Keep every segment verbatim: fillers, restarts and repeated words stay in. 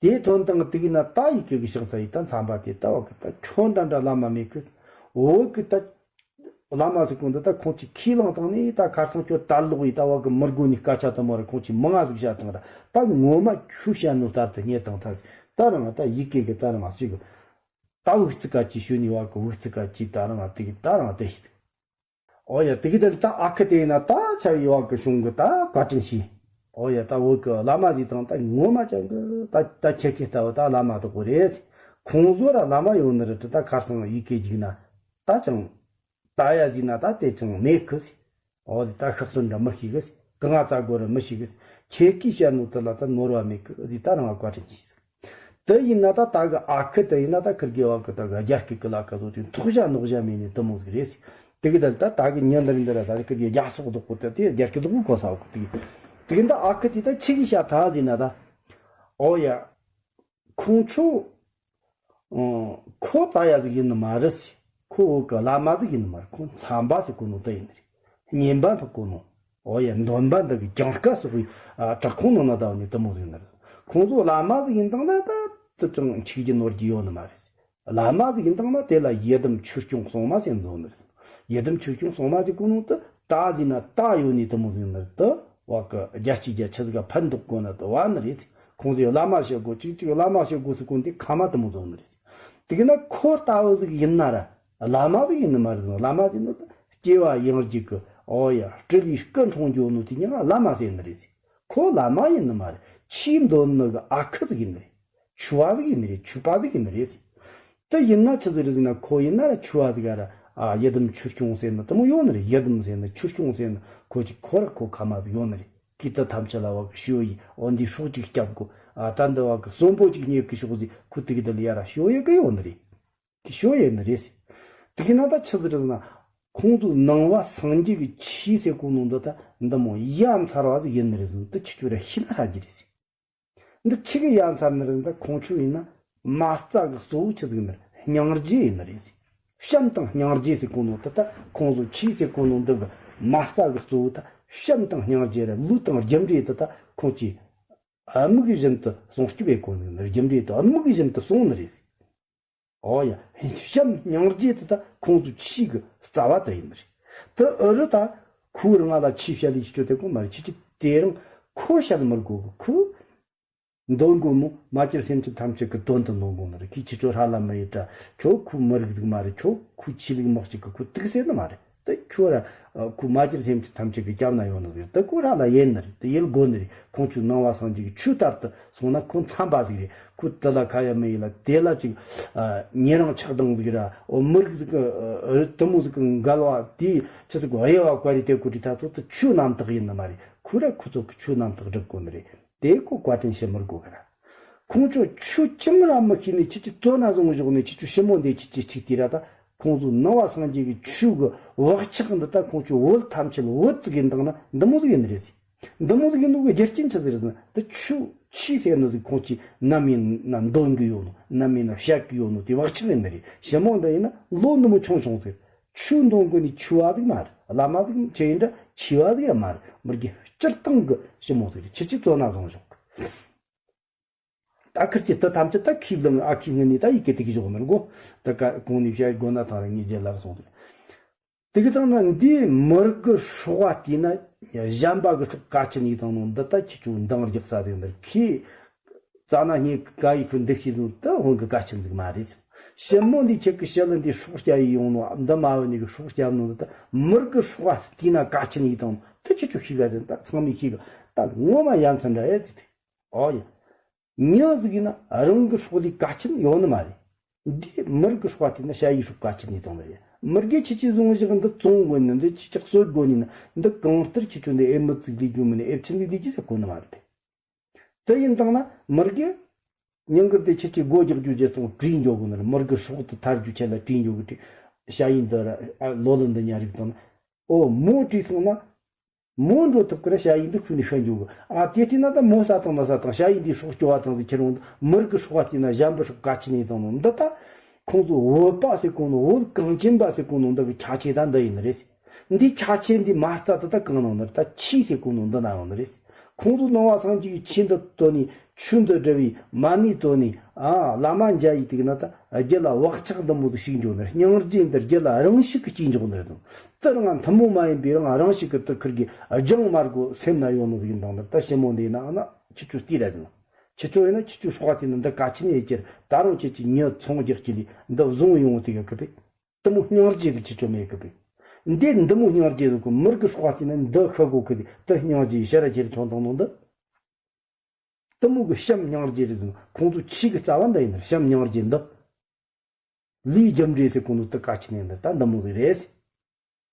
དེའི་དོན་དང་དེ་གི་ན་ད་ཡི་གེ་གི་ཕྱག་འཚལ་ཡི་ད་མཚམས་པ་དེ་ད་བ་གི་ད་ཁྱོད་འདྲ་འདྲ་བླ་མ་མེད་གི། འོ་གི་ད་བླ་མ་ཟིག་གོ་འདི་ད་ཁོང་ཅིག་ཁས་བླངས་བཏང་ནས་ད་ཁར་སང་ཁྱོད་ད་ལོག་ཡི་ད་བ་གི་མི་དགོས་ནི་སྐད་ཆ་དུ་མ་རེད། ཁོང་ཅིག་མི་ང་ཟིག་བཤད་བཏང་ར་ད་ངོ་མ་ཁྱོད་བཤད་ནོ་ལྟར་དུ་རྙེད་བཏང་ཐལ། ད་རང་ད་ཡི་གེ་གི་ད་རང་ཅིག་ད་བུག་ཙི་ཀ་ཅིག་ཞུ་ནི་བ་གི་བུག་ཙི་ཀ་ཅིག་ད་རང་དེ་གི་ད་རང་དེ་ཞིག་ཨོ་ཡ་དེ་གི་དེ་ད་ཨ་ཁུ་དེ་ཡིན་ན་ད་ཆ་ཡི་བ་གི་གཞུང་གི་ད་བཀའ་དྲིན་ཤེས། ཨོ་ཡ་ད་བོད་གི་བླ་མ་ཟིག་དང་ད་ངོ་མ་ཅན་གི་ད་ད་ཁྱེད་ཀྱི་ལྟ་བུ་ད་བླ་མ་དག་གོ་རེད། ཁོང་ཚོ་ར་བླ་མ་ཡོང་ནི་རེད་ད་ཁར་སང་ཡི་གེ་འཇིག་ན་ད་ཅང་ད་ཡ་ཟིག་ན་ད་དེ་ཅང་མེད་གི། ཨོ་ད་ཤག་སོན་འདྲ་མི་ཤེས་གི། གང་ང་ཙ་གོ་ར་མི་ཤེས་གི། ཁྱེད་ཀྱིས་བཤད་ནོ་དེ་ལ་ད་ནོར་བ་མེད་གི་ཟིག་ད་རང་བ་བཀའ་དྲིན་ཤེས། དེ་ཡིན་ན་ད་ད་གི་ཨ་ཁུ་དེ་ཡིན་ན་ད་ཁིར་གི་བ་གི་ད་གི་རྒྱ་སྐད་གི་ལ་ཁ་བཟོ་དུས་ཐོག་བཞག་ནོག་བཞག་མེད་ནི་དུ་མོ་ཟིག་རེད། དེ་གི་ད་ད་ད་གི་ཉིན་འདིར་འདིར་ད་ཁིར་གི་རྒྱ་སོག་རྡོག་པོ་དེ་དེ་རྒྱ་སྐད་རྡོག་པོ་གོ་ས་བ་གི་དེ་གི་དེ་གི་ད་ཨ་ཁུ་དེ་ད་ཆི་གི་བཤད་ཐ་ཟིན་ན་ད། ཨོ་ཡ། ཁོང་ཚོ། ཨོ། ཁོ་ད་ཡ་ཟིག་ཡིན་ནི་མ་རེད་ཟེར། ཁོ་བོད་གི་བླ་མ་ཟིག་ཡིན་ནི་མ་རེད། ཁོ་མཚམས་པ་ཟིག་གོ་ནོ་དེ་ཡིན་ནི་རེད། བསྙེན་པ་ཕུལ་གོ་ནོ། ཨོ་ཡ་འདོན་པ་འདི་གི་གྱང་སྐད་སོགས་པའི་ཨ་བྲག་ཁུང་ནང་ན་ད་ནི་དུ་མོ་ཟིག་ནི་རེད། ཁོང་ཚོ་བླ་མ་ཟིག་ཡིན་དང་ན་ད་དུ་ཅང་འཆུག་རྒྱུ་ནོར་རྒྱུ་ཡོད་ནི་མ་རེད། བླ་མ་ཟིག་ཡིན་དང་ན་དེ་ལ་ཡི་དམ་ཆོས་སྐྱོང་སྲུང་མ་ཟེར་འཛོམས་ནི་རེད། ཡི་དམ་ཆོས་སྐྱོང་སྲུང་མ་ཟིག་གོ་ནོ་དུ་ད་ཟིག་ན་ད་ཡོད་ནི་དུ་མོ་ཟིག་ནི་རེད། དུ་བ་གི་རྒྱ་གཅིག་རྒྱ་ཆི་ཟིག་ག་ཕན་འདོགས་གོ་ན་དུ་བ་ནི་རེད། ཁོང་ཚོས་བླ་མ་བྱེད་དགོས་གཅིག་གཅིག་བླ་མ་བྱེད་དགོས་སུ་གོ་འདི་ཁ་མ་དུ་མོ་ཟིག་ནི་རེད། དེ་གི་ན་ཁོ་ལྟ་བུ་ཟིག་ཡིན་ན་ར་བླ་མ་ཟིག་ཡིན་ནི་མ་རེད་ཟིག་བླ་མ་ཟིག་ནི་དུ་སྐྱེ་བ་ཡང་རྒྱུད་གི་ཨོ་ཡ་སྤྲུལ་པའི་སྐུ་འཁྲུངས་འགྱོ་ནོ་དེ་ཉིད་ལ་བླ་མ་ཟེར་ནི་རེད་ཟེར། ཁོ་བླ་མ་ཡིན་ནི་མ་རེད། ཆོས་འདོན་ནི་གི་ཨ་ཁུ་ཟིག་ཡིན་ནི་རེད། ཆོས་པ་ཟིག་ཡིན་ནི་རེད། ཆོས་པ་ཟིག་ཡིན་ནི་རེད་ཟེར། དེ་ཡིན་ན་ཆི་ཟིག་རེད་ཟེར་ན་ཁོ་ཡིན་ན་ར་ཆོས་པ་ཟིག་ཡ་ར་ཨ་ཡི་དམ་ཆོས་སྐྱོང་ཟེར་ནི་དུ་མོ་ཡོད་ནི་རེད། ཡི་དམ་ཟེར་ནི་ཆོས་སྐྱོང་ཟེར་ནི་ཁོ་ཅིག་ཁོ་ར་ཁོ་ཁ་མ་ཟིག་ཡོད་ནི་རེད། གི་དུ་ཐམས་ཅད་ལ་བ་གི་ཞུ་ཡི་འོ་འདི་སྲོག་ཅིག་སྐྱབས་དགོས། ཨ་ད་འདི་བ་གི་གསོན་པོ་ཅིག་རྙེད་གི་ཤོག་ཟིག་ཁོ་དེ་གི་དུ་ལ་ཡ་ར་ཞུ་ཡི་གི་ཡོད་ནི་རེད། གི་ཞུ་ཡི་ནི་རེད་ཟེར། དེ་གི་ན་ད་ཆི་ཟིག་རེད་ཟེར་ན། ཁོང་ཚོ་ནང་པ་སངས་རྒྱས་ཀྱི་ཆོས་ཟེར་གོ་ནོ་འདི་ད་འདི་མོ་ཡ་མཚར་བ་ཟིག་ཡིན་ནི་རེད་ཟེར་ན་དུ་ཁྱེད་ཆོ་ར་ཤི་ན་ཧ་གི་རེད་ཟེར། འདི་ཆི་གི་ཡ་མཚར་ནི་རེད་ད་ཁོང་ཆོ་ཡིན་ན་མ་རྩ་གི་གཙོ་བོ་ཆི་ཟིག་ནི་རེད། སྙིང་རྗེ་ཡིན་ནི་རེད་ཟེར། བྱམས་དང་སྙིང་རྗེ་ཟེར་གོ་ནོ་ད་ད་ཁོང་ཚོ་ཆོས་ཟེར་གོ་ནོ་འདི་གི་མ་རྩ་གི་གཙོ་བོ་ད་བྱམས་དང་སྙིང་རྗེ་རེད། ལུས་དང་རྒྱུ་འབྲས་ད་ད་ཁོང་ཆོས་དམིགས་བཞིན་དུ་སྲུང་སྐྱོབ་བྱེད་གོ་ནི་རེད། རྒྱུ་འབྲས་ད་དམིགས་བཞིན་དུ་སྲུང་ནི་རེད་ཟེར། ཨོ་ཡ། བྱམས་སྙིང་རྗེ་དེ་ད་ཁོང་ཚོ་ཆོས་ཀྱི་རྩ་བ་དེ་ཡིན་ནི་རེད། དེ་ཨུ་རུ་ད་ཁོའི་རིང་ལ་ཆོས་བཤད་ལས་ཀྱི་སྤྱོད་དེ་གོ་མ་རེད། ཁྱེད་ཀྱི་དེ་རིང་ཁོ་བཤད་མི་དགོས་གི། ཁོ་འདོན་དགོས་མོ་མ་གྱུར་སེམས་ཅན་ཐམས་ཅད་ཀྱི་དོན་དུ་འདོན་དགོས་ནི་རེད། ཁྱེད་ཁྱེད་ཚོ་ཧྲ་ལ་མི་ཡེད་དྲ། ཁྱོད་ཁོའི་མི་རིགས་ཟིག་མ་རེད། ཁྱོད་ཁོའི་ཆོས་ལུགས་མི་གཅིག་གི་ཁོ་དུག་ཟེར་ནི་མ་རེད། དེ་ཁྱོད་ར་ཁོ་མ་གྱུར་སེམས་ཅན་ཐམས་ཅད་ཀྱི་སྐྱབས་ན་ཡོང་ནི་ཟེར། དེ་ཁོ་ར་ལ་ཡེད་ནི་རེད། དེ་ཡེད་དགོས་ནི་རེད། ཁོང་ཚོའི་ནང་པ་སངས་རྒྱས་ཀྱི་ཆོས་ལྟར་དུ་སོང་ན་ཁོ་འཚམ་པ་ཟིག་རེད། ཁོ་དེ་ལ་ཁ་ཡ་མི་ཡེད་ལ་དེ་ལ་ཅིག་ཉེ་རིང་ཆགས་སྡང་ཟིག་ར། འོ་མི་རིགས་ཟིག་གི་དེ་མོ་ཟིག་གི་འགལ་བ་དེ་ཆི་ཟིག་གི་དབྱེ་བ་བཀར་རེ་དེ་ཁོ་དྲི་ད་ཚོ་དེ་ཆོས་རྣམ་དག་ཡིན་ནི་མ་རེད། ཁོ་ར་ཁོ་ཚོ་གི་ཆོས་རྣམ་དག་སྒྲུབ་དགོས་ནི་རེད། དེ་ཁོ་བཀའ་དྲིན་ཞུ་མི་དགོས་གི་ར། ཁོང་ཚོ་ཆོས་ཅང་ར་མི་ཤེས་ནས་ཁྱེད་ཀྱི་བཙོན་ན་བཟུང་བཞག་ནས་ཁྱེད་ཀྱི་ཞི་མོ་འདི་ཁྱེད་ཀྱི་གཅིག་དེ་ར་ད་ཁོང་ཚོ་ནང་པ་སངས་རྒྱས་ཀྱི་ཆོས་ཀྱི་བག་ཆགས་འདི་ད་ཁོང་ཚོ་བོད་ཐམས་ཅད་བོད་ཙིག་ཡིན་དང་ན་འདི་མོ་ཟིག་ཡིན་ནི་རེད་ཟེར། འདི་མོ་ཟིག་ཡིན་ནོ་གི་རྒྱུ་རྐྱེན་ཆི་ཟིག་རེད་ཟེར་ན་ད་ཆོས་ཆོས་ཟེར་ནི་ཟིག་ཁོང་ཚོས་ནམ་ཡིན་ན་འདོན་གི་ཡོད་ནོ། ནམ་ཡིན་ན་བཤད་གི་ཡོད་ནོ་དེ་བག་ཆགས་ཡིན་ནི་རེད། ཞི་མོ་འདི་ཡིན་ན་ལོ་འདི་མོ་ཆུང་ཆུང་ཟིག་ཆོས་འདོན་གི་ནི་ཆོས་པ་ཟིག་མ་རེད། བླ་མ་ཟིག་ཆི་ཡིན་འདྲ་ཆོས་པ་ཟིག་ཡང་མ་རེད། མི་རྒྱུ་སྤྱིར་བཏང་གི་ཞི་མོ་ཟིག་རེད། ཁྱེད་ཀྱི་བཙོན་ན་བཟུང་བཞག་གི། ད་ཁིར་གྱི་དེ་ཐམས་ཅད་ད་ཁས་བླངས། ཨ་ཁུས་ངས་ནི་ད་ཡི་གེ་དེ་གི་བཞག་ནི་གོ། ད་ཀ་གོང་ནས་བཤད་དགོས་ན་ཐང་ར་ངས་རྗེས་ལ་སོང་དེ། དེ་གི་ཐང་ན་འདིའི་མི་རིགས་ཀྱི་སྲོག་པ་བལྟས་ན་གཞན་པ་གི་སྲོག་གལ་ཆེན་ཡིན་དང་ནོ་འདི་ད་ཁྱེད་ཆོ་འདང་རྒྱག་ས་ཟིག་འདིར་ཁས་རྩ་ན་སྙེ་ག་ཡི་ཁུ་འདི་ཤེས་ནོ་ད་འོན་གི་གལ་ཆེན་ཟིག་མ་རེད། ཞི་མོ་འདི་ཁྱེད་ཀྱི་ཞི་ལི་འདི་སྲོག་སྐྱབས་ཡི་ཡོང་ནོ་འདི་མ་འོན་ནི་གི་སྲོག་སྐྱབས་ནོ་འདི་ད་མི་རིགས་ཀྱི་སྲོག་པ་བལྟས་ན་གལ་ཆེན་ཡིན་དང་ནོ་ད་ཁྱེད་ཆོ་ཤེས་ག་ཟིག་ད་ཚང་མས་ཤེས་གི། ད་ངོ་མ་ཡ་མཚན་འདྲ་ཨེ་ཟིག་དེ། ཨོ་ཡ། མྱི་ཟིག་ཡིན་ན་རང་གི་སྲོག་ལས་གལ་ཆེན་ཡོད་ནི་མ་རེད། འདི་མི་རིགས་ཀྱི་སྲོག་པ་དེ་ན་ཞ་ཡི་སྲོག་གལ་ཆེན་ཡིན་དང་ནི་རེད། མི་རྒས་ཁྱེད་ཀྱིས་བཟུང་བཞག་འདི་བཙོང་དགོས་ནི། འདི་ཁྱེད་ཀྱིས་གསོད་དགོས་ནི་ན། འདི་གང་ལྟར་ཁྱེད་ཚོ་འདི་ཨེ་མི་ཙིག་ལས་རྒྱུ་མིན་ནི་ཨེ་ཕྱིན་ལས་ལས་རྒྱུ་ཟེར་གོ་ནི་མ་རེད། དེ་ཡིན་དང་ན་མི་རྒས་ཉིན་དཀར་དེ་ཁྱེད་ཀྱིས་སྒོ་རྒྱག་རྒྱུ་བརྗེད་སོང་བྲིས་འཇོག་དགོས་ནི་རེད། མི་རྒས་སྲོག་དེ་ཐར་རྒྱུ་ཆེད་ལ་བྲིས་འཇོག་གི་བྲིས། ཞ་ཡི་འདི་ར་ལོ་ལོ་འདི་ཉ་རིག་དང་ན། ཨོ་མོ་བྲིས་སོང་ན། མོ་འགྲོ་ཐུབ་ཀི་ར་ཞ་ཡི་འདི་ཁུ་ནས་ཤི་འགྱོ་གི། ཨ་དེ་དུས་ན་ད་མོ་ས་དང་ན་ས་དང་ཞ་ཡི་འདི་སྲོག་སྐྱོ་བ་དང་ཟིག་ཁྱེར་འོང་། མི་རིགས་ཀྱི་སྲོག་པ་དེ་ན་གཞན་པའི་སྲོག་གལ་ཆེན་ཡིན་དང་ནོ་འདི་ད་ཁོང་ཚོ་བོད་པ་ཟེར་གོ་ནོ་བོད་གངས་ཅན་པ་ཟེར་གོ་ནོ་འདི་གི་ཁྱད་ཆོས་ད་འདི་ཡིན་ནི་རེད། འདི་ཁྱད་ཆོས་འདི་མ་རྩ་དེ་ད་གང་ནང་ནི་རེད། ད་ཆོས་ཟེར་གོ་ནོ་འདི་ན་ཡོང་ནི་རེད། ཁོང་ཚོ་ནང་པ་སངས་རྒྱས་ཀྱི་ཆོས་འདི་བཏོན་ནས་ ཆོས་འདི་འདྲ་བའི་མ་ཎི་བཏོན་ནས་ཨ་བླ་མ་མཇལ་ཡི་དུས་ན་ད་རྒྱུད་ལ་བག་ཆགས་འདི་མོ་ཟིག་ཞིག་འཇོག་ནས། སྙིང་རྗེ་འདི་རྒྱུད་ལ་རང་ཤུགས་ཀྱིས་སྐྱེ་འཇོག་ནས་དང་། དེ་རང་ཐུན་མོང་མ་ཡིན་པའི་རང་རང་ཤུགས་ཀྱིས་དེ་ཁུར་གི་སྦྱང་མ་དགོས་སེམས་ན་ཡོད་ནོ་ཟིག་ཡིན་དང་། ད་ཞི་མོ་འདི་ན་ཨ་ན་ཁྱེད་ཆོ་ལྟོས་ར་ཟིན། ཁྱེད་ཆོ་ཡིན་ན་ཁྱེད་ཆོ་སྲོག་དེ་ནི་འདི་ག་ཆི་ནས་ཡེ་ཁྱེར། ད་རུང་ཁྱེད་ཀྱི་ཉི་ཚོང་རྒྱག་ཀྱི་ལས་འདི་བཟུང་ཡོང་དེ་ག་གི་པས། དེ་མོ་སྙིང་རྗེ་ཟིག་ཁྱེད་ཆོ་མེད་གི་པས། འདི་འདི་མོ་སྙིང་རྗེ་ཟིག་གི་མི་རིགས་ཀྱི་སྲོག་དེ་ནི་འདི་ཤི་དགོས་གི། དེ་སྙིང་རྗེ་ཡི་ཤ་ར་ཁྱེར་ཐོན་དང་ནོ་འདི། དེ་མོ་གི་བྱམས་སྙིང་རྗེ་རེད་ཟེར་ན། ཁོང་ཚོ་ཆོས་གི་རྩ་བ་འདི་ཡིན་ན། བྱམས་སྙིང་རྗེ་འདི། ལས་རྒྱུ་འབྲས་ཟེར་གོ་ནོ་དེ་ག་ཆི་ནས་འདི་ད་འདི་མོ་ཟིག་རེད།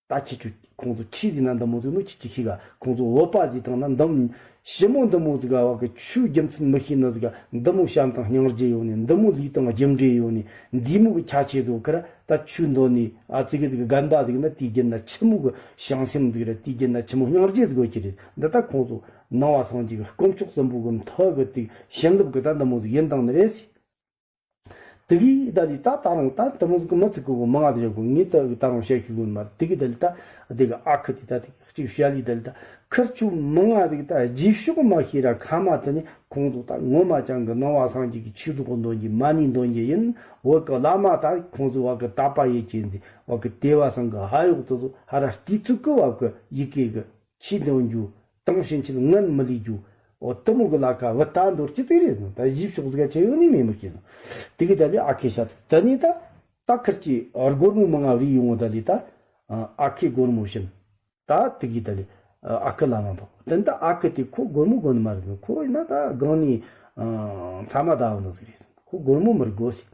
ད་ཁྱེད་ཆོ་ཁོང་ཚོ་ཆོས་ཟེར་ན་འདི་མོ་ཟིག་ནོ་ཁྱེད་ཀྱིས་ཤེས་ག། ཁོང་ཚོ་བོད་པ་ཟིག་དང་ན་འདི་མོ་ཞི་མོ་འདི་མོ་ཟིག་ག་བ་གི་ཆོས་རྒྱུ་མཚན་མི་ཤེས་ནི་ཟིག་ག། འདི་མོ་བྱམས་དང་སྙིང་རྗེ་ཡོད་ནི། འདི་མོ་ལས་དང་རྒྱུ་འབྲས་ཡོད་ནི། འདི་མོ་གི་ཁྱད་ཆོས་ཟིག་ཁར་ད་ཆོས་འདོན་ནི་ཨ་ཙི་གི་ཟིག་གི་རྒན་པ་ཟིག་ན། དེའི་རྒྱུད་ན་ཆི་མོ་གི་བྱང་སེམས་ཟིག་ར། དེའི་རྒྱུད་ན་ཆི་མོ་སྙིང་རྗེ་ཟིག་ཡོད་ཀྱི་རེད། འདི་ད་ཁོང་ཚོ་ནང་པ་སངས་རྒྱས་ཀྱི་དཀོན་མཆོག་གསུམ་པོ་གི་མཐུ་གི་དེ་བྱིན་རླབས་གི་ད་འདི་མོ་ཟིག་ཡིན་དང་ནི་རེད། དེ་གི་ད་ལི་ད་ད་རུང་ད་དེ་མོ་ཟིག་གི་མི་ཚིག་གི་གོ་མང་ང་ཟིག་གོ། ངས་ད་ད་རུང་བཤད་ཤེས་གོ་མ། དེ་གི་ད་ལི་ད་དེ་གི་ཨ་ཁུ་དེ་ད་དེ་གཅིག་བཤད་ལི་ད་ལི་ད་ཁུར་ཆོ་མང་ང་ཟིག་ད་རྗེས་ཕྱོགས་མ་ཤེས་ར་ཁ་མ་དེ་ནི་ཁོང་ཚོ་ད་ངོ་མ་ཅང་གི་ནང་པ་སངས་རྒྱས་ཀྱི་ཆོས་ཐོག་འདོན་གྱི་མ་ཎི་འདོན་གྱི་ཡིན། བོད་གི་བླ་མ་ད་ཁོང་ཚོ་བ་གི་དད་པ་ཡེད་ཀྱི་ཡིན་ཟིག། བ་གི་དེ་བ་སང་གི་ཧ་ཡོག་དེ་ཚོ་ཧ་ར་དུས་ཚོད་གི་བ་གི་ཡི་གེ་གི་ཆོས་འདོན་རྒྱུ་དང་ཕྱིན་ཆད་ངན་མི་ལས་རྒྱུ། འོ་དེ་མོ་གི་ལ་ཁ་བུ་ད་འདོར་གྱི་དེ་རེད། ད་རྗེས་ཕྱོགས་ཟིག་ཆེ་ཡོད་ནི་མེད་མི་ཤེས། དེ་གི་ད་ལི་ཨ་ཁེ་ཤ་ཐུག་ད་ནི་ད་ད་ཁུར་གྱི་སྒོར་མོ་མང་ང་རེ་ཡོང་ད་ལི་ད་ཨ་ཁེ་སྒོར་མོ་བྱིན། ད་དེ་གི་ད་ལི་ཨ་ཁུ་བླ་མ་འབོ་དེ་ད་ཨ་ཁུ་དེ་ཁོ་སྒོར་མོ་དགོ་ནི་མ་རེད། ཁོ་ཡིན་ན་ད་སྒང་ནས་ཨ་མཚམས་མ་ད་བ་ནི་ཟིག་རེད། ཁོ་སྒོར་མོ་མི་དགོ་ཟིག།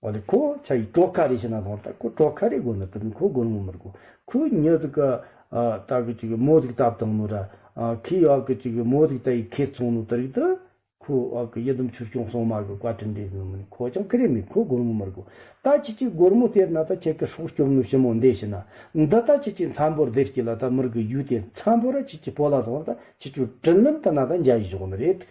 འོ་ལེ་ཁོ་ཆ་ཡི་གྲོ་ཁ་རེ་ཞིག་ན་དང་ད་ཁོ་གྲོ་ཁ་རེ་དགོ་ནི་ད་ཁོ་སྒོར་མོ་མི་དགོ། ཁོ་ཉི་ཟིག་ག་ཨ་ད་གི་ཅིག་མོ་ཟིག་བཏབ་བཏང་ནོ་ར། ཨ་ཁི་ཡོད་གི་ཅིག་མོ་ཟིག་ད་ཡི་ཁེ་ཚོང་ནོ་ད་རིག་ད། ཁོ་ཨ་གི་ཡི་དམ་ཆོས་སྐྱོང་སྲུང་མ་གི་བཀའ་དྲིན་རེད་ཟེར་ནོ་མིན། ཁོ་ཅང་ཁི་རེ་མེད། ཁོ་སྒོར་མོ་མི་དགོ། ད་ཁྱེད་ཀྱི་སྒོར་མོ་སྟེར་ན་ད་ཁྱེད་ཀྱི་སྲོག་སྐྱོབ་ནོ་ཞི་མོ་འདི་ཞིག་ན། འདི་ད་ཁྱེད་ཀྱི་མཚམས་བོར་བསྡད་ཀྱི་ལ། ད་མི་རིགས་ཀྱི་ཡུལ་དེ་མཚམས་བོར་ར་ཁྱེད་ཀྱི་སྤོ་ལ་སོང་བ། ད་ཁྱེད་ཀྱི་དྲིན་ལན་ད་ན་ད་འཇལ་ཡི་ཞོག་ནི་རེད།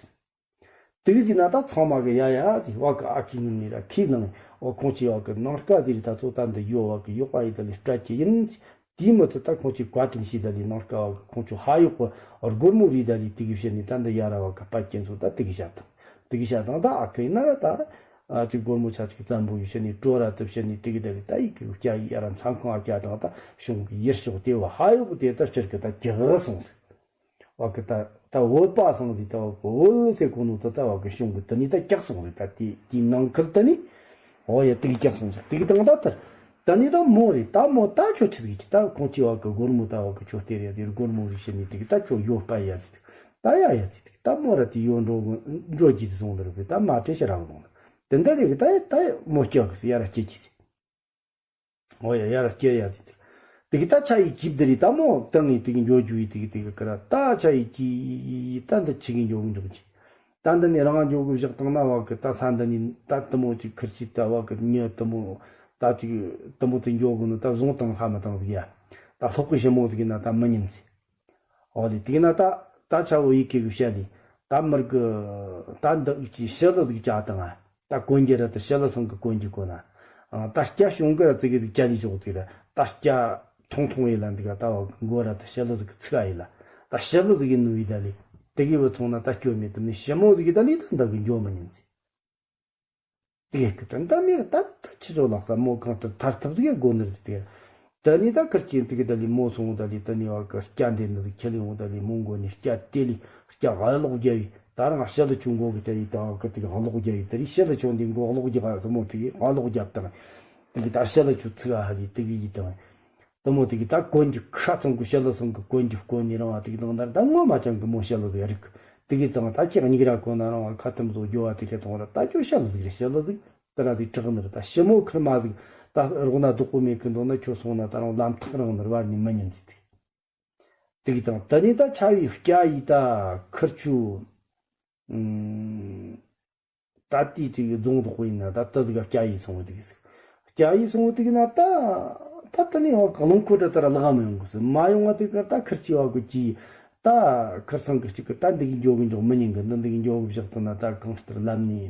དེ་གི་ཟིན་ན་ད་ཚང་མ་གི་ཡ་ཡ་ཟིག་བ་གི་ཨ་ཁི་ངི་ངི་ར་ཁི་ལང་། འོ་ཁོང་ཆི་བ་གི་ནང་སྐལ་ཟིག་རི་ད་ཚོ་ད་འདི་ཡོ་བ་གི་ཡོག་པ་ཡི་ད་ལི་སྤྲད་ཀྱི་ཡིན། དེའི་མི་ཚོ་ད་ཁོང་ཆི་བཀའ་དྲིན་ཤེས་ད་ལི་ནང་སྐལ་བ་གི་ཁོང་ཆུ་ཧ་ཡོག་གི་སྒོར་མོ་རི་ད་ལི་དེ་གི་བཤད་ནི་ད་འདི་ཡ་ར་བ་གི་པ་ཀྱེན་ཚོ་ད་དེ་གི་བཤད་དང་། དེ་གི་བཤད་དང་ད་ཨ་ཁི་ཡིན་ན་ར་ད་ཨ་ཅིག་སྒོར་མོ་ཆ་ཅིག་བཙན་པོ་ཡི་བཤད་ནི་སྤྲོ་ར་ད་བཤད་ནི་དེ་གི་ད་ལི་ད་ཡི་གི་བསྐྱ་ཡི་ཡ་ར་མཚམས་ཁང་ཨ་བསྐྱ་དང་། ད་གཞུང་གི་ཡིར་ཤོག་དེ་བ་ཧ་ཡོག་གི་དེ་ད་སྤྱིར་གི་ད་གི་ཧ་སོང་ཟིག། བ་གི་ད་ད་བོད་པ་སང་ཟིག་ད་བ་གི་བོད་ཟེར་གོ་ནོ་ད་ད་བ་གི་གཞུང་གི་དེ་ནི་ད་སྐྱག་སོང་རེད། ད་དེ་དེའི་ནང་ཁུལ་དེ་ནི་འོ་ཡ་དེ་གི་སྐྱག་སོང་ཟིག། དེ་གི་དང་ད་ད་ད་ནི་ད་མོ་རེད། ད་མོ་ད་ཁྱོད་ཆི་ཟིག་གི་ད་ཁོང་ཆི་བ་གི་སྒོར་མོ་ད་བ་གི་ཁྱོད་སྟེར་ཡ་དེ་སྒོར་མོ་རིག་ཤི་ནི་དེ་གི་ད་ཁྱོད་ཡོ་པ་ཡ་ཟིག། ད་ཡ་ཡ་ཟིག་དེ་གི་ད་མོ་ར་དེ་ཡོ་འགྲོ་འགྲོ་གི་སོང་ནི་རེད། ད་མ་བྲེ་ཤ་ར་བ་སོང་ནི་དེ་འདྲ་རེད་གི། ད་ད་མོ་སྐྱག་གི་ཟིག་ཡ་ར་སྐྱེ་གི་ཟིག། འོ་ཡ་ཡ་ར་སྐྱེ་ཡ་དེ་དེ་དེ་གི་ད་ཆ་ཡི་ཀིབ་དེ་རི་ད་མོ་ཏང་ཡི་དེ་གི་འགྱོ་རྒྱུ་ཡི་དེ་གི་དེ་གི་ཀི་ར་ད་ཆ་ཡི་ཀི་ཡི་ད་འདི་ཆི་གི་འགྱོ་གི་འཇོག་གི། ད་འདི་ནི་རང་འགྱོ་གི་བཞག་བཏང་ན་བ་གི་ད་ས་འདི་ནི་ད་དུ་མོ་ཅིག་ཁིར་ཆི་ད་བ་གི་ཉི་དུ་མོ་ད་ཅིག་དུ་མོ་དེ་འགྱོ་གི་ནི་ད་བཟུང་བཏང་ཧ་མ་བཏང་ཟིག་ཡ། ད་ལྷག་གི་ཞི་མོ་ཟིག་ཡིན་ན་ད་མི་ཉན་ཟིག། འོ་ལེ་དེ་ན་ད་ད་ཆ་བོ་ཡི་གེ་གི་བཤད་ལེ། ད་མིར་གི་ད་འདི་ཨིག་ཅི་ཤི་ལི་ཟིག་བྱ་དང་ང་། ད་གོན་རྒྱུ་ར་ད་ཤི་ལི་སང་གི་གོན་རྒྱུ་གོན་ན། ད་སྐྱ་བྱུང་གི་ར་ཙི་གི་ཟིག་བྱ་ལི་ཞོག་ཙི་ར། ད་སྐྱ་ཐུང་ཐུང་ཡེ་ལ་འདི་ག་ད་བ་མགོ་ར་ད་ཤི་ལི་ཟིག་གི་ཚིག་ཨ་ཡེ་ལ། ད་ཤི་ལི་ཟིག་གི་ནུ་ཡི་ད་ལེ། དེ་གི་བུ་ཚོང་ན་ད་སྐྱོ་མེད་དུ་ནི་ཞི་མོ་ཟིག་གི་ད་ལི་ད་འདི་གི་འགྱོ་མི་ཉན་ཟིག། དེ་གི་ད་ད་མེད་ད་ད་ཆི་ཆོ་ལགས་ས་མོ་གང་ལྟར་ཐར་ཐབས་ཟིག་གི་སྒོ་ནས་དེ། ད་ནི་ད་ཁིར་ཆེན་དེ་གི་ད་ལི་མོ་སོང་ད་ལི་ད་ནི་བ་གི་སྐྱ་འདེད་ནི་ཟིག་ཁྱེར་ལི་འོང་ད་ལི་མོ་མགོ་ནི་སྐྱ་དེ་ལི་སྐྱ་ཨ་ལོག་རྒྱ་བི་ད་རང་ཤི་ལི་ཆུ་མགོ་གི་ད་ཡི་ད་བ་གི་དེ་གི་ཨ་ལོག་རྒྱ་བི་ད་རི་ཤི་ལི་ཆུ་འདི་མགོ་ཨ་ལོག་རྒྱ་ག་ས་མོ་དེ་གི་ཨ་ལོག་རྒྱབ་དང་། དེ་གི་ད་ཤི་ལི་ཆུ་ཚིག་ཨ་ཧ་ལི་དེ་གི་ཡི་དང་། དེ་མོ་དེ་གི་ད་གོན་གྱི་ཁ་ཚང་གི་ཤི་ལི་སང་གི་གོན་གྱི་གོན་ནི་རང་བ་དེ་གི་དང་ད་ད་ངོ་མ་ཅང་གི་མོ་ཤི་ལི་ཟིག་རིག། དེ་གི་དང་ད་ཁྱེད་གཉིས་ར་གོན་ན་རང་བ་ཁ་ཐུམ་བཟོ་རྒྱོ་བ་དེ་ཁྱེད་དང་ར་ད་ཁྱོད་ཤི་ལི་ཟིག་རེད། ཤི་ལི་ཟིག་དེ་ར་ཟིག་དྲག་ནི་རེད། ད་ཞི་མོ་ཁིར་མ་ཟིག་ད་རོགས་ན་སྡུག་པོ་མེད་གི་འདུག་ན་ཁྱོད་སོང་ན་ད་རང་ལམ་ཐག་རིང་ནི་ར་བར་ནི་མི་ཉན་ཟིག་དེ་གི་དང་ད་ནི་ད་ཆ་བའི་སྐྱ་ཡི་ད་ཁིར་ཆུ། ད་ལྟའི་ཅིག་རྫོང་དུ་དཔེ་ཡིན་ན་ད་ལྟ་ཟིག་སྐྱ་ཡིས་སོང་བ་དེ་གི་ཟིག། སྐྱ་ཡིས་སོང་བ་དེ་གི་ན་ད་ད་ལྟ་ནས་ཡང་རླངས་འཁོར་དྲ་ལྟར་ལག་མི་ཡོང་གི་ཟིག། མ་ཡོང་བ་དེ་གར་ད་ཁིར་གྱི་བ་གི་གྱིས་ད་ཁིར་ཚང་གི་གཅིག་གི་ད་འདི་གི་འགྱོ་གི་འཇོག་མི་ཉན་གི། འདི་འདི་གི་འགྱོ་གི་བཞག་ཐུབ་ན་ད་གང་ལྟར་ལམ་ནས་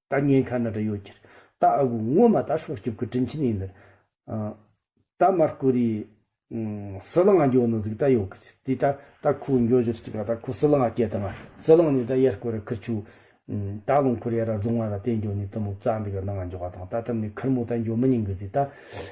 ད་ཉེན་ཁ་ན་འདྲ་ཡོད་ཁྱེར། ད་ཨ་གུ་ངོ་མ་ད་སྲོག་སྐྱོབ་གི་དྲིན་ཆེན་ཡིན་ནི། ད་མར་ཀུ་རི། ཨུམ། ཟི་ལིང་ང་འགྱོ་ནི་ཟིག་ད་ཡོད་གི། དེ་ད་ད་ཁོ་འགྱོ་རྒྱུ་ཅིག་ད་ཁོ་ཟི་ལིང་ང་སྐྱེལ་དང་ཟི་ལིང་ནས་ད་ཡར་སྐོར་ར་ཁིར་ཆུ། ཨུམ། ད་རླངས་འཁོར་ཡར་ར་རྫོང་བ་ར་དེ་འགྱོ་ནི་དེ་མོ་རྩ་འདི་ག་ནང་ང་འགྱོ་བ་དང་ད་དེ་ནས་ཁིར་མོ་ད་འགྱོ་མི་ཉན་གི་ཟིག་ད།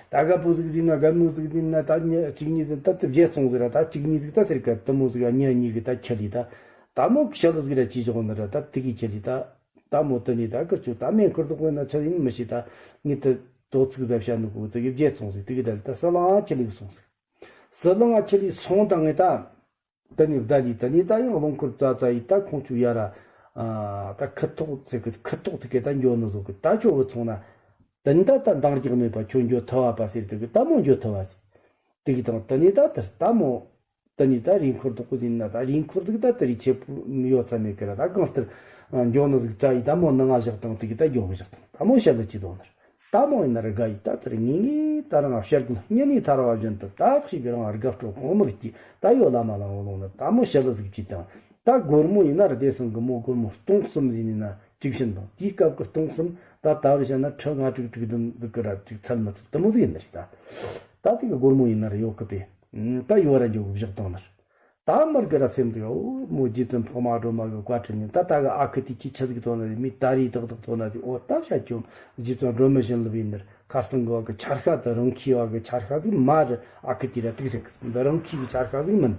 ད་རྒད་པོ་ཟིག་ཟིན་ན་རྒད་མོ་ཟིག་ཟིན་ན་ད་ཉི་གཅིག་གཉིས་ཟིན་ད་དེ་བརྗེད་སོང་ཟིག་ར་ད་གཅིག་གཉིས་ཟིག་ད་ཟེར་གི་དེ་མོ་ཟིག་ག་ཉི་གཉིས་གི་ད་ཁྱེར་ལི་ད། ད་མོ་ཞི་ལི་ཟིག་ར་ཅི་བྱོག་ནི་ར་ད་དེ་གི་ཁྱེར་ལི་ད། ད་མོ་དེ་ནས་ད་ཁིར་ཆུ་ད་མེ་འཁོར་དུ་བཀོད་ན་ཆི་ཡིན་མི་ཤེས་ད། ངས་དེ་དོ་ཚིག་ཟ་བྱ་ནི་གོ་ཚིག་གི་བརྗེད་སོང་ཟིག་དེ་གི་ད་ད་ཟི་ལིང་ང་ཁྱེར་ལི་སོང་ཟིག་ཟི་ལིང་ང་ཁྱེར་ལི་སོང་དང་ངས་ད། དེ་ནས་བདའ་ལི་དེ་ནས་ད་ཡང་རླངས་འཁོར་རྩ་རྩ་ཡི་ད་ཁོང་ཆུ་ཡར་ར། ཨ། ད་ཁི་ཐོག་ཚེ་གི་ཁི་ཐོག་དེ་གི་ད་འགྱོ་ནི་ཟོ་གི་ད་ཁྱོ་བུད་སོང་ན། དེ་ནས་ད་ད་འདང་རྒྱག་མེད་པ་ཁྱོ་འགྱོ་ཐུབ་བ་པ་ཟེར་དེ་གི་ད་མོ་འགྱོ་ཐུབ་བ་ཟེར། དེ་གི་དང་དེ་ནས་ད་དེར་ད་མོ། དེ་ནས་ད་རི་འཁོར་དུ་ཀུ་ཟིན་ན་ད་རི་འཁོར་དུ་ད་དེ་རི་ཆེ་པོ་ཡོད་ཚ་མེད་གི་ར་ད་གང་ལྟར། འགྱོ་ནི་ཟིག་རྩ་ཡི་ད་མོ་ནང་ང་བཞག་དང་དེ་གི་ད་འགྱོ་གི་བཞག་དང་ད་མོ་ཞི་ལི་ཅི་དོ་ནར། ད་མོ་ཡིན་ན་ར་དགའ་ཡི་ད་དེར་ངེས་ངེས་ད་རང་ཕྱིར་གི་སྙིང་ནས་ཐར་བ་བཞིན་དུ་ད་ཞིག་གི་རང་དགའ་སྤྲོ་ཧོ་མི་གི་ད་ཡོད་ལ་མ་ལ་འོ་ལོང་ན་ད་མོ་ཞི་ལི་ཟིག་ཅི་དང་ད་སྒོར་མོ་ཡིན་ན་ར་དེ་སང་གི་མོ་སྒོར་མོ་སྟོང་གསུམ་ཟིན་ནི་ན་གཅིག་བྱིན་དང་དེའི་སྐབས་ཀྱི་སྟོང་གསུམ་ད་ད་བར་བྱས་ན་ཁྲི་ལྔ་དྲུག་དྲུག་བདུན་ཟིག་གི་ར་ཅིག་ཚད་མི་ཚུགས་དེ་མོ་ཟིག་ཡིན་ནི་རེད་ད། ད་དེ་གི་སྒོར་མོ་ཡིན་ན་ར་ཡོད་གི་པས། ད་ཡོད་ར་འཇོག་གི་བཞག་དང་ནར། ད་མི་དགེ་ར་སེམས་དེ་འོ་མོ་རྗེ་བཙུན་འཕགས་མ་སྒྲོལ་མ་གི་བཀའ་དྲིན་ནི་ད་ལྟ་གི་ཨ་ཁུ་དེ་ཁྱི་ཆི་ཟིག་ཐོན་ན་རེད་མི་ད་རེས་ཏག་ཏག་ཐོན་ན་རེད་འོ་ད་བྱ་ཁྱོད་རྗེ་བཙུན་སྒྲོལ་མ་བྱིན་རླབས་ཡིན་ནར་ཁ་སང་གི་བ་གི་ཆར་ཤ་དང་རང་ཁྱི་བ་གི་ཆར་ཤ་ཟིག་མ་རེད་ཨ་ཁུ་དེ་ར་ཏིག་ཟེར་གི་འདི་རང་ཁྱི་གི་ཆར་ཤ་ཟིག་མིན།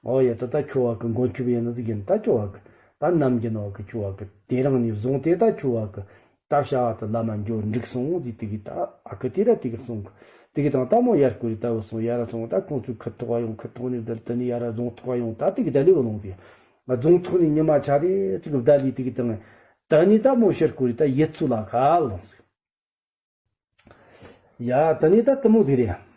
འོ་ཡ་ད་ད་ཁྱོད་བ་གི་མགོན་ཁྱི་བ་ཡིན་ནི་ཟིག་ཡིན་ད་ཁྱོད་བ་གི་ད་ནམ་རྒྱུན་བ་གི་ཁྱོད་བ་གི་དེ་རིང་ནས་བཟུང་སྟེ་ད་ཁྱོད་བ་གི་ད་བྱ་བ་དེ་ལམ་མ་འགྱོ་འགྲིག་སོང་དེ་དེ་གི་ད་ཨ་ཁུ་དེ་ར་དེ་གི་སོང་གི་དེ་གི་དང་ད་མོ་ཡར་སྐོར་ད་བུད་སོང་ཡར་ར་སོང་ད་ཁོང་ཚོའི་ཁུ་ཐོག་ག་ཡོང་ཁུ་ཐོག་ནས་བསྡད་དེ་ནས་ཡར་ར་རྫོང་ཐོག་ག་ཡོང་ད་དེ་གི་ད་ལེ་བུད་ལོང་ཟིག་རྫོང་ཐོག་ནས་ཉི་མ་ཆ་རེ་ཅིག་བསྡད་ལས་དེ་གི་དང་ད་ནས་ད་མོ་ཕྱིར་སྐོར་ད་ཡུལ་ཚོ་ལ་ཁ་ལོང་ཟིག་ཡ་ད་ནས་ད་དེ་མོ་ཟིག་རེད།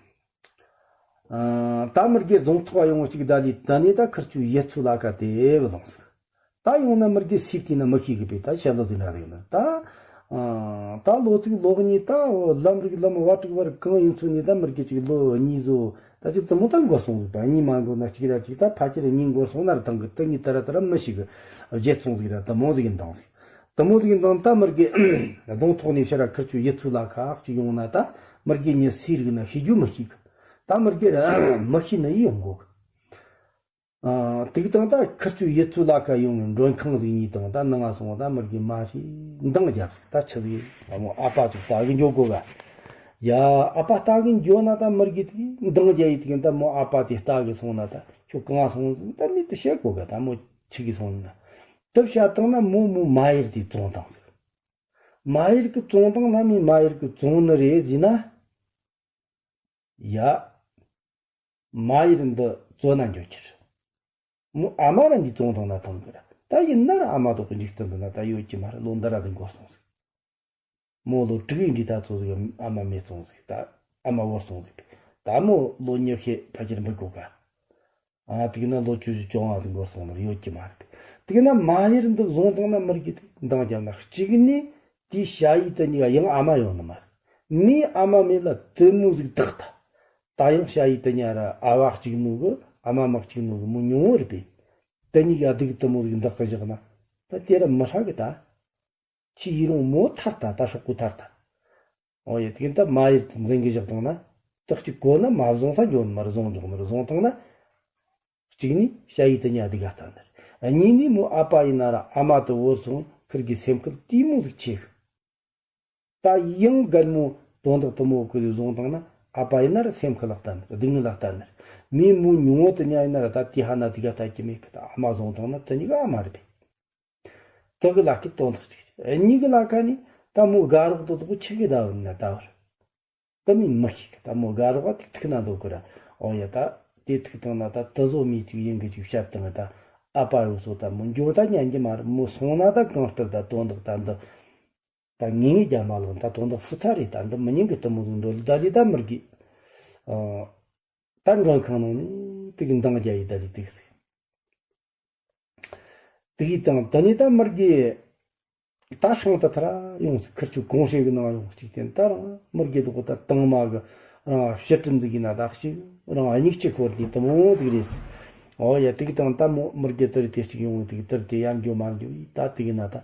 ཨ། ད་མི་དགེ་རྫོང་ཐོག་ཡོང་ཅིག་ད་ལི་ད་ནི་ད་ཁིར་ཆུ་ཡུལ་ཚོ་ལ་ཁ་དེ་བུད་ལོང་ཟིག་ད་ཡོང་ན་མི་དགེ་སིབ་དེ་ན་མི་ཤེས་གི་པས་ད་ཞི་ལི་ཟིག་ན་རེད་ན་ད། ཨ། ད་ལོ་ཚིགས་ལོ་གཉིས་ད་ལམ་རིག་ལམ་བ་དྲུག་བར་གང་ཡིན་ཚོད་ནི་ད་མི་དགེ་ཅིག་ལོ་གཉིས་བཟོ་ད་ཅིག་དེ་མོ་ད་འགོར་སོང་ཟིག་པ་གཉིས་མ་འགོར་ན་གཅིག་ར་གཅིག་ད་ཕ་ཁྱེར་གཉིས་འགོར་སོང་ན་ར་དང་གི་དེ་གཉིས་ད་ར་ད་ར་མི་ཤེས་གི་བརྗེད་སོང་ཟིག་ར་ད་མོ་ཟིག་ཡིན་དང་ཟིག་དེ་མོ་ཟིག་ཡིན་དང་ད་མི་དགེ་རྫོང་ཐོག་ནས་ཕྱིར་ར་ཁིར་ཆུ་ཡུལ་ཚོ་ལ་ཁ་ཅིག་ཡོང་ན་ད་མི་དགེ་ཉི་སི་རིག་ན་ཤི་རྒྱུ་མི་ཤེས་གི་ད་མི་དགེ་ར་མི་ཤེས་ན་ཡི་ཡོང་གོ་གི་ཨ། དེ་གི་དང་ད་ཁིར་ཆུ་ཡུལ་ཚོ་ལ་ཁ་ཡོང་ནས་མགྲོན་ཁང་ཟིག་གཉིས་དང་ད་ནང་ང་སོང་བ་ད་མི་དགེ་མ་ཧྲི་འདང་རྒྱབ་ཟིག་ད་ཆི་ཟིག་ཨ་མོ་ཨ་ཕ་ཅིག་ལྟ་གི་འགྱོ་གོ་ག་ཡ་ཨ་ཕ་ལྟ་གི་འགྱོ་ན་ད་མི་དགེ་དེ་འདང་རྒྱ་ཡི་དེ་གི་ད་མོ་ཨ་ཕ་དེ་ལྟ་གི་སོང་ན་ད་ཁྱོད་གང་སོང་ཟིག་ད་མི་དེ་བཤད་གོ་ག་ད་མོ་ཆི་གི་སོང་ན་ད་བཤད་བཏང་ན་མོ་མོ་མ་ཡེར་དེ་བཙོང་བཏང་ཟིག་མ་ཡེར་གི་བཙོང་བཏང་ན་མི་མ་ཡེར་གི་བཙོང་ནི་རེད་ཟིན་ན། ཡ། མ་ཡེར་འདི་བཙོན་ན་འགྱོ་རྒྱུ་རེད། མོ་ཨ་མ་ར་འདི་བཙོང་བཏང་ན་ཐང་གི་ར། ད་ཡིན་ན་ར་ཨ་མ་དོག་གི་འཇིག་རྟེན་འདི་ན་ད་ཡོད་ཀྱི་མ་རེད། ལོ་འདི་ར་འདི་འགོར་སོང་ཟིག་མོ་ལོ་དྲུག་ཡིན་འདི་ད་ཚོ་ཟིག་ཨ་མ་མེད་སོང་ཟིག་ད་ཨ་མ་བོར་སོང་ཟིག་ད་མོ་ལོ་ཉི་ཤུ་ཕལ་ཆེར་འབུད་དགོས་ག་ཨ་དེ་གི་ན་ལོ་བཅུ་བཞི་བཅོ་ལྔ་ཟིག་འགོར་སོང་ནི་ར་ཡོད་ཀྱི་མ་རེད། དེ་གི་ན་མ་ཡེར་འདི་བཟུང་བཏང་ན་མི་དགེ་དེ་འདང་རྒྱབ་ན་གཅིག་ནི་དེའི་ཞ་ཡི་དེ་གཉིས་ཀ་ཡང་ཨ་མ་ཡོད་ནི་མ་རེད། མོའི་ཨ་མ་མེད་ལ་དེ་མོ་ཟིག་བདག་ད། ད་ཡང་ཞ་ཡི་དེ་གཉིས་ར་ཨ་བ་གཅིག་ནོ་གི་ཨ་མ་མ་གཅིག་ནོ་གི་མོ་ཉུང་བོ་རེད་པས། དེ་གཉིས་ཀ་སྡུག་དེ་མོ་ཟིག་བདག་གི་བཞག་ན་ད་དེ་ར་མི་ཧྲ་གི་ད། ཁྱི་ཡི་རུང་མོ་ཐར་ད་ད་ཧྲོག་གོ་ཐར་ད། འོ་ཡ་དེ་ད་མ་ཡེར་དེ་འཛིན་གི་བཞག་བཏང་ན། ད་གཅིག་གོ་ན་མ་བཟུང་ས་འགྱོ་ནི་མ་རེད། བཟུང་འཇོག་ནི་རེད། བཟུང་བཏང་ན། གཅིག་ནི་ཞ་ཡི་དེ་གཉིས་སྡུག་ག་ལྟ་ནི་རེད། གཉིས་ནི་མོ་ཨ་ཕ་ཡིན་ན་ར་ཨ་མ་དེ་བོར་སོང་ཁིར་གི་སེམས་ཁུར་དེ་མོ་ཟིག་ཆེ་གི་ད་ཡང་རྒན་མོ་དོན་དག་དེ་མོ་ཁུར་བཟུང་བཏང་ན་ཨ་ཕ་ཡིན་ན་ར་སེམས་ཁུར་ལ་ལྟ་ནི་རེད། སྡུག་བསྔལ་ལ་ལྟ་ནི་རེད། མོའི་མོ་ཉུང་བོ་དེ་གཉིས་ཡིན་ན་ར་ད་དེ་ཧ་ན་སྡུག་ག་ལྟ་གི་མེད་གི་ད་ཨ་མ་བཟུང་བཏང་ན་དེ་གཉིས་ཀ་ཨ་མ་རེད་པས། དེ་གི་ལ་ཁའི་དོན་དག་ཅིག་རེད། གཉིས་གི་ལ་ཁ་ནི་ད་མོ་དགའ་རོགས་དེ་དག་ཆི་གི་ད་བུད་ན་ད་བར། ད་མི་མི་ཤེས་གི་ད་མོ་དགའ་རོགས་ཐིག་ཐིག་ན་འདུག་གི་ར། འོ་ཡ་ད་དེ་ཐིག་བཏང་ན་ད་དེ་བཟོ་མི་ཅིག་ཡིན་གི་ཅིག་བཤད་བཏང་ད་ཨ་ཕ་ཡོད་སོ་ད་མོ་འགྱོ་ད་ཉན་གི་མ་རེད། མོ་སོང་ན་ད་གང་ལྟར་ད་དོན་དག་ད་འདི་ད་ངེས་ངེས་རྒྱ་མ་ལོག་ད་དོན་དག་ཧྥུ་ཚ་རེད། ད་འདི་མི་ཉན་གི་དེ་མོ་ཟིག་འགྲོ་ལི་ད་ལི་ད་མི་དགེ་ཨ། ད་མགྲོན་ཁང་ནང་ནས་དེ་གི་འདང་རྒྱག་ཡི་ད་ལི་དེ་གི་ཟིག་དེ་གི་དང་ད་ནི་ད་མི་དགེ་ད་སྲང་ད་ཐ་ར་ཡོང་ཟིག་ཁིར་ཆུ་གོང་ཧྲེ་གི་ནང་ཡོང་ཟིག་དེ་ད་རང་མི་དགེ་དུ་གོ་ད་དང་མ་གི་རང་ཕྱི་དྲིན་ཟིག་གི་ན་ད་ཞིག་རང་སྙིགས་ཆུ་ཤོར་དེ་དེ་མོ་ཟིག་རེད་ཟིག་འོ་ཡ་དེ་གི་དང་ད་མོ་མི་དགེ་དེ་རེད་དེ་ཞིག་ཡོང་དེ་གི་དེར་དེ་ཡར་འགྱོ་མར་འགྱོ་ཡི་ད་དེ་གི་ན་ད།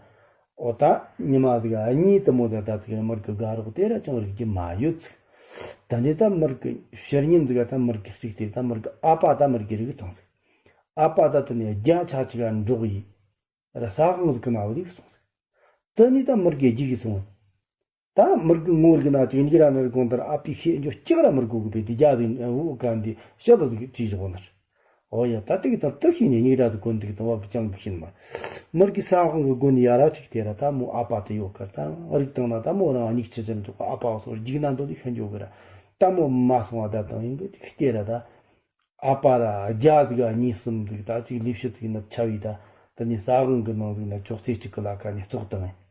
འོ་ད་ཉི་མ་ཟིག་ཨ་གཉིས་དེ་མོ་ད་ད་ཚིག་མར་གི་དགའ་རོགས་དེ་ར་ཅང་རིག་རྒྱུ་མ་ཡོད་ཚིག་ད་ནི་ད་མི་རིགས་ཀྱི་ཕྱི་ཉིན་ཟིག་ག་ད་མི་རིགས་ཀྱི་གཅིག་དེ་ད་མི་རིགས་ཀྱི་ཨ་ཕ་ད་མི་རིགས་ཀྱི་རིགས་དང་ཟིག་ཨ་ཕ་ད་དེ་ནས་རྒྱ་ཆ་ཆི་ག་འབྲོག་ཡི་ར་ས་ཧང་ཟིག་གི་ན་བ་རིགས་སོང་ཟིག་དེ་ནི་ད་མི་རིགས་ཀྱི་རྒྱུ་གི་སོང་། ད་མི་རྒྱུ་ངོ་རྒྱུ་ན་ཅིག་ཉིག་ར་ནི་རི་གོང་དར་ཨ་ཕའི་ཤེས་འཇོག་ཅིག་ར་མི་རྒོ་གི་བས་དེ་རྒྱ་ཟིག་འུ་ག་འདི་ཤི་ལ་ཟིག་ཅིག་བཞག་ནར། ཨོ་ཡ་ད་དེ་གི་ཐབས་དུ་ཤེས་ནས་ཉིག་ར་ཟིག་གོན་དེ་གི་ཐབས་བབ་ཅང་གི་ཤེས་མ། མི་རྒྱུ་ས་ཧང་གི་སྒོ་ནས་ཡ་ར་ཅིག་དེ་ར་ད་མོ་ཨ་ཕ་དེ་ཡོད་ཀར་ད་རིག་དང་ན་ད་མོ་རང་ཉིག་ཆི་ཅན་འཇོག་ཨ་ཕ་སོར་རྒྱུག་ན་འདོད་ལི་ཤན་འཇོག་གི་ར་ད་མོ་མ་སོང་བ་ད་དང་ཡིན་གི་ཅིག་དེ་ར་ད། ཨ་ཕ་ར་རྒྱ་ཟིག་ག་གཉིས་གསུམ་ཟིག་ད་ཅིག་ལས་བྱེད་ཟིག་ནི་ཆ་བའི་ད་དེ་ནས་ས་ཧང་གི་ནང་ཟིག་ན་ཅོག་ཙེ་གཅིག་གི་ལ་ཁ་ནས་བཙོག་བཏང་ངས།